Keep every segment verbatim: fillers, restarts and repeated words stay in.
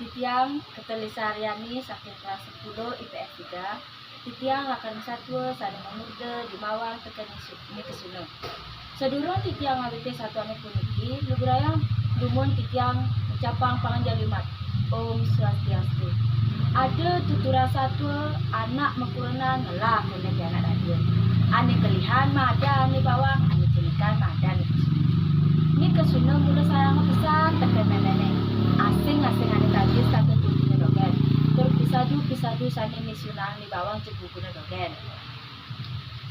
Titiang Keteli Saryani saking kelas sepuluh I P S tiga. Titiang lakar satua sane mamurda di mawang teken Ni Kesuna. Sadurung titiang ngawitin satuane puniki, lugrayang dumun titiang ngucapang panganjali umat. Om Swastiastu. Ada tuturan satua, anak makurenan ngelah kone pianak dadua. Ane kelihan madan Ni Bawang, ane cenikan madan Ni Kesuna. Ni Kesuna mula sayang pesan teken memene. Asing-asing ane tadi setata tuntine dogen. Tur pisadu-pisadu sane misunang Ni Bawang jeg guguna dogen.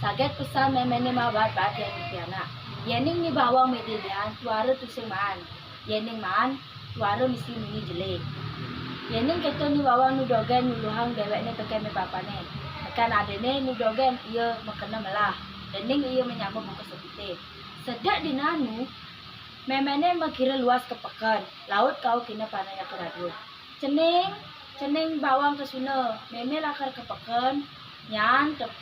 Saget pesan memene mabaat-baat yen pianak. Yening Ni Bawang medilihan tuara tusing maan. Yening maan tuara mesti munyi jelek. Yening keto Ni Bawang nu dogen nyuluhang dewekne teken me bapane. Teken adene nu dogen iya makena melah. Dening iya manyama buka sepite. Sedek dinanu, memene makira luas ka peken, laut kaukina panaya keradua. Cening, cening Bawang Kesuna, meme lakar ka peken, nyan te-,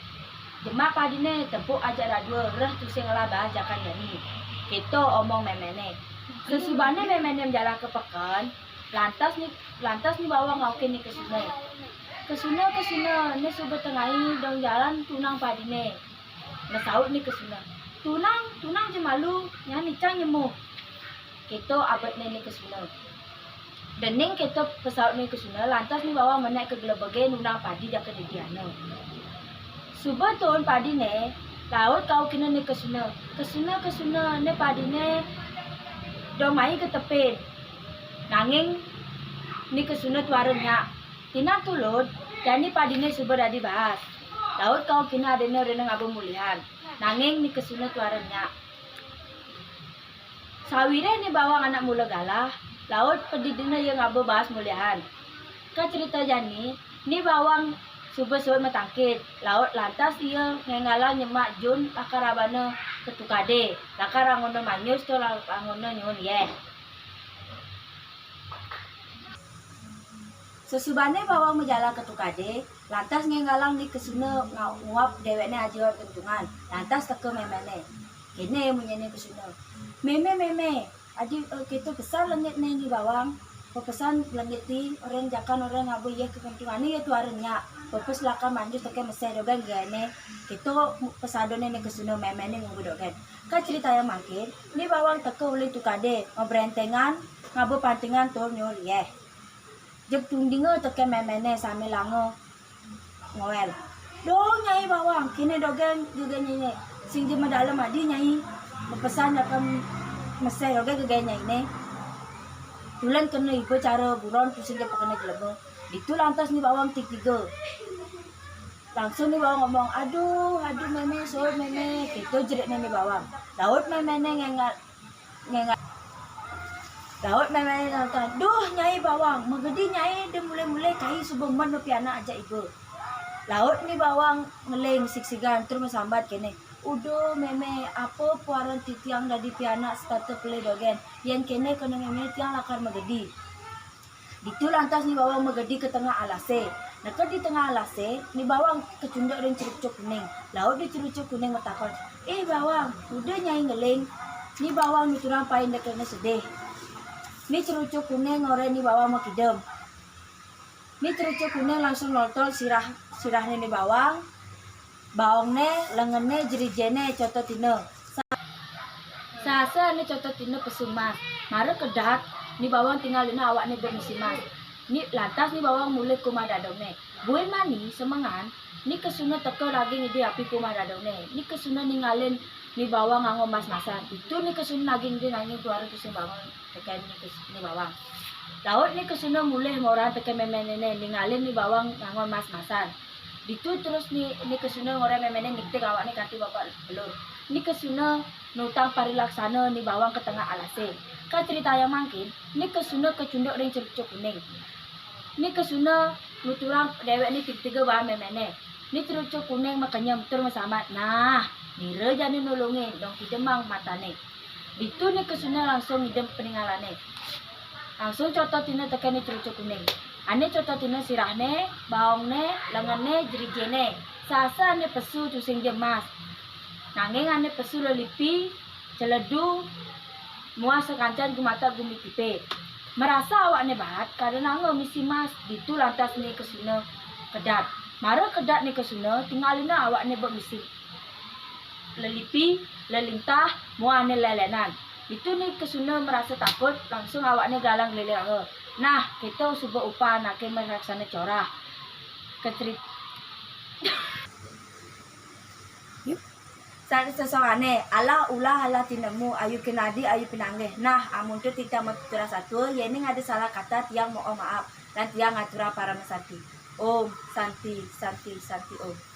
jemak padine tepuk ajak dadua, reh tusing ngelah baas jakan jani. Keto omong memene. Sesubane memene majalan ka peken, lantas Ni, lantas Ni Bawang ngaukin Ni Kesuna. Kesuna, Kesuna, ne suba tengai dong jalan tunang padine. Masaut Ni Kesuna. Tunang, tunang je malu, nyan icang nyemuh. Keto abetne Ni Kesuna. Dening keto pesaut Ni Kesuna, lantas Ni Bawang menek ka gelebege nunang padi jaka didiana. Suba tuun padine, laut kaukina Ni Kesuna. Kesuna, Kesuna, ne padine dong mai ka tepin. Nanging Ni Kesuna tuara nyak. Tinan tulud, jani padine suba dadi baas. Laut kaukina adene rena ngaba mulihan. Nanging Ni Kesuna tuara nyak. Sawire Ni Bawang anak mula galah, laut pedidina iya ngaba baas mulihan. Ka cerita jani, Ni Bawang suba suud matangkit, laut lantas iya ngenggalang nyemak jun lakar abana ka tukade, lakar angona manyus tur la-, angona nyuhun yeh. Sesubane Bawang majalan ka tukade, lantas ngenggalang Ni Kesuna nga-, nguap dewekne aji ot kentungan, lantas teka memene. Kene munyine Kesuna. Meme, meme, adi, eh, keto pesan lengitne Ni Bawang, pepesan lengit ti, orang jakan orang ngaba yeh ka kentungane iya tuara nyak, pepes lakar manyus teken meseh dogen gegaene, keto pesadone Ni Kesuna memene ngunggu dogen. Ka ceritayang mangkin, Ni Bawang teka uli tukade, mabrentengan, ngaba pantingan tur nyuhun yeh. Jeg tundinga teken memene same langa ngoel. Duh, Nyai Bawang, kene dogen gegae Nyai. Sing ja madalem adi, Nyai. Pepesan akan meseh dogen gegae Nyai ne. Tulen kena iba cara buron, tusing ja pakena jelema. Ditu lantas Ni Bawang tig tiga. Langsung Ni Bawang ngomong, "Aduh, aduh meme, suud meme." Keto jeritne Ni Bawang. Laut memene ngengal, ngengal. Laut memene ngantan, "Duh, Nyai Bawang, magedi Nyai da mule-mule kai suba men pianak ajak iba." Laut Ni Bawang ngeling sigsigan, terus masambat kene, "Uduh meme, apa puaran titiang dadi pianak setata pelih dogen. Yen kene kena meme tiang lakar magedi." Ditu lantas Ni Bawang magedi ka tengah alase. Neked di tengah alase, Ni Bawang kecunduk ring cerucuk kuning. Laut di cerucuk kuning matakon, "Eh, Bawang, uduh Nyai ngeling?" Ni Bawang nuturang paindikanne sedih. Ni cerucuk kuning ngoreh Ni Bawang makidem. Ni cerucuk kuning langsung noltol sirah, sirahne Ni Bawang. Baongne, lengenne, jerijene, cototina. Sa-, sasane cototina pesu mas. Mara kedat, Ni Bawang tingalina awakne bemesi mas. Ni, lantas Ni Bawang mulih ka umah dadongne. Buin mani, semengan, Ni Kesuna teka lagi ngidih api ka umah dadongne. Ni Kesuna ningalin Ni Bawang nganggo mas-masan. Ditu Ni Kesuna lagi ngidih nanging tuara tusing bangun teken Ni Kes-, Ni Bawang. Laut Ni Kesuna mulih moran teken memenene, ningalin Ni Bawang nganggo mas-masan. Ditu terus Ni, Ni Kesuna ngoreh memene nigtig awakne kanti babak belur. Ni Kesuna nutang parilaksana Ni Bawang ka tengah alase. Ka ceritayang mangkin, Ni Kesuna kecunduk ring cerucuk kuning. Ni Kesuna nuturang dewekne tig tiga baan memene. Ni cerucuk kuning makenyem tur masambat, "Nah, nira jani nulungin, dong kidemang matane." Ditu Ni Kesuna langsung ngidem peningalane. Langsung cototina teken Ni cerucuk kuning. Ane cototina sirahne, baongne, lengenne, jerijene. Sasane pesu tusing ja mas. Nanging ane pesu lelipi, celedu, muah sakancan gumatak gumi tipe. Merasa awakne baat, kada nanga misi mas, ditu lantas Ni Kesuna kedat. Mara kedat Ni Kesuna, tingalina awakne bek misi lelipi, lelintah, muane lelenan. Ditu Ni Kesuna merasa takut, langsung awakne galang keliling. Nah, kita suba upa anake melaksana corah. Kecerit. Sesongane, alah ulah alah tinemu, ayu kinadi, ayu pinanggih. Nah, amun tu titah matuturang satua, yening ada salah kata, tiang mohon maaf, lan tiang ngaturang parama santi. Om Santi, Santi, Santi Om.